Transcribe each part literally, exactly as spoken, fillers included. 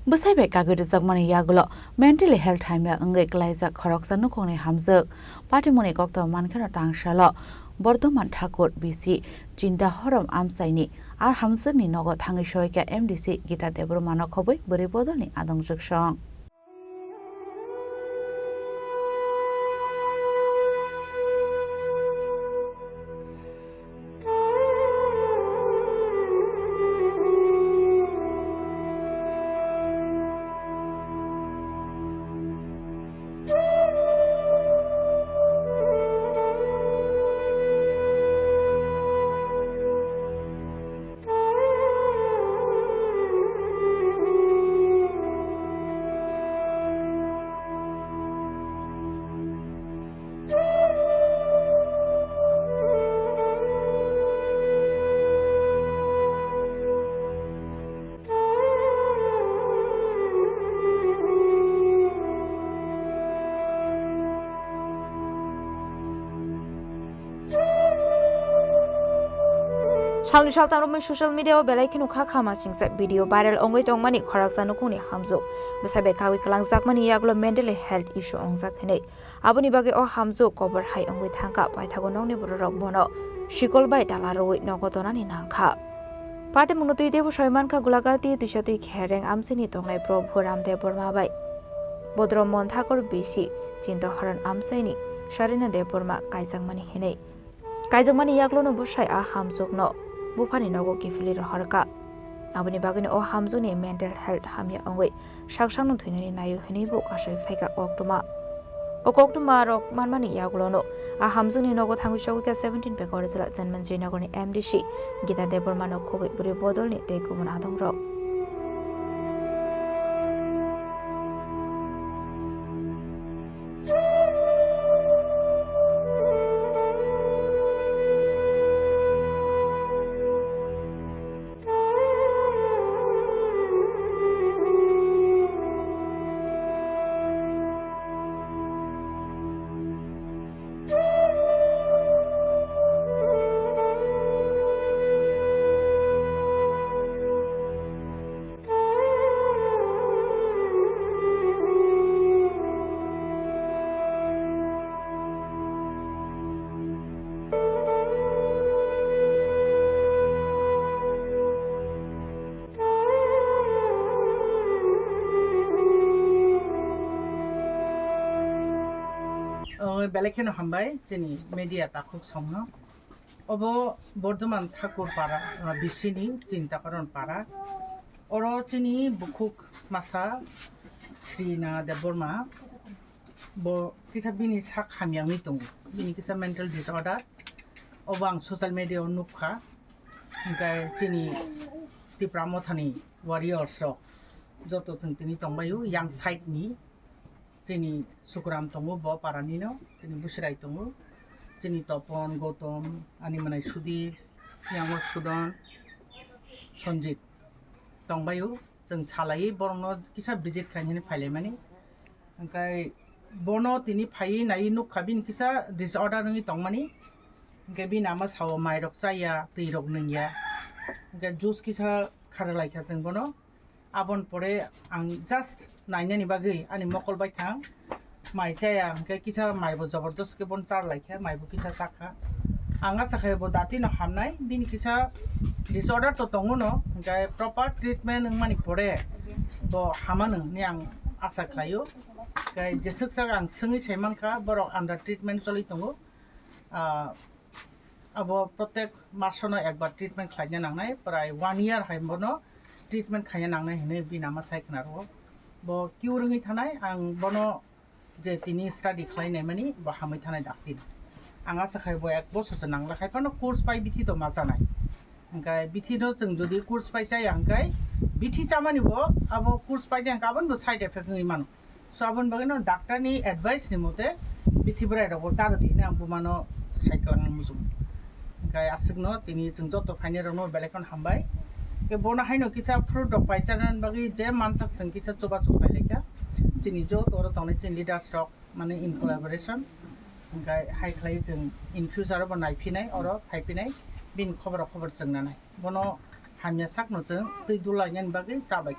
Bwsai bai kagwi rwjakmani yagulo mentally health hamya wngwi klaijak khoroksa nukhungni hamjwk. Patimungni koktwma mankheno tangsalo Bordhoman Thakur B C Chinta Horom amchaini a hamjwkni nogo thangwi soika M D C Gita Debbarmano khobwi bwrwi bodolni adongjwk song. Salni saltam romwi social media o belai kheno kha kha masingsa video viral ongwi tongmani khoroksa nukhungni hamjwk. Bwsai bai kagwi kwlangjakmani yagulo mentally health issue ongjak hinwi. Aboni bagwi o hamjwk kobor hai wngwi thangkha, paithago nokni bororok bono sikol bai tala rwui nogo tonani nangkha. Patimungno twi teibo soi mankha Gulagati Twisatwi Khereng amchaini tongnai Probhu Ramdev Borma bai Bodro Monthakur B C Chinta Horon amchaini Sarina Dev Borma kaijakmani hinwi. Kaijakmani yaklono bwsai a hamjwkno buphani nogo kiphilwi rohorkha. Aboni bagwino o hamjwkni mental health hamya wngwi sak sakno thwinani naio hinwi bo kasui phaikha koktwma. O koktwma rok manmani yagulono a hamjwkni nogo thangwi sogwikha seventeen Pekori jila Janmanjay Nagarni M D C Gita Debbarmano khobwi bwrwi bodolni tei kubun adongrok. O, belai kheno hambai chini media takhuk songno. Obo Bordhoman Thakur para, ah, bisini Chintakoron para. Oro chini bukhuk masa Srina Debbarma. Bo kisa bini sak hamya wngwi tongo. Bini kisa mental disorder. Obo ang social media o nukha. Hingke chini Tipra Mothani warriors rok joto chwng tini tongbaio yang side ni. Chini Sukuram tongo, bo paranino, chini Busirai tongo, chini Topon, Gautam, ani mwnai Sudhir, yango Sudon, Sanjit tongbaio. Chwng salai borokno kisa visit khainani phailaimani. Hingke bono tini phaiwi naiwi nukha bini kisa disorder wngwi tongmani. Hingke bini ama sao mairok chaya, twi rok nwngya. Hingke juice kisa kharwi laikha chwng bono. Aboni pore ang just nainani bagwi ani mokol bai thang. Mai chaya hingke kisa maibo jabardast khe bono char laikha, maibo kisa chakha. Ang acha khe bo dati no hamnai, bini kisa disorder to tongo no, hingke proper treatment wngmani pore bo hamano hinwi ang acha khlaio. Hingke jeswk jak ang swngwi sai mankha, borok under treatment choli tongo. Ah, abo protek masono ekbar treatment khlaina nangnai, prai one year hai bono treatment khaina nangnai hinwi bini ama sai khna rwo. Bo cure wngwi thanai, ang bono je tini study khlai naimani bo hamwi thanai dakti. Ang acha khai bo ek bosor se nangla khai phano course pai bithi to ma chanai. Hingkai bithi no chwng jodi course pai chaya hingkai bithi chamani bo abo course pai jang aboni bo side effect wngwi mano. So aboni bagwi no doctor ni advice ni mote bithi bwrai rok bo charo di hinwi ang buma no sai kwlangna muchung. Hingkai aswk no tini chwng joto phainai rok no belai kheno hambai. Ke bono haino kisa fruit rok pai chana bagwi je mansak chwng kisa chubachu pai laikha. Chini joto oro tongnai chini leaders rok mane in collaboration. Hingkai hai khlai chwng in future bo naiphinai oro phaiphinai bini khobor khobor chwng nanai. Bono hamya sakno chwng twi dulainani bagwi chabai.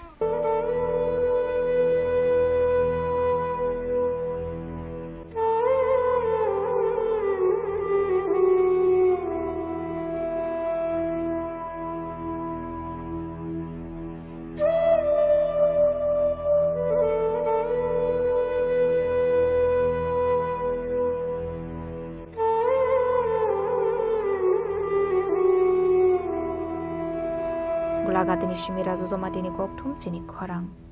Gulagatini simi Raju Jomatini kokthum chini khorang.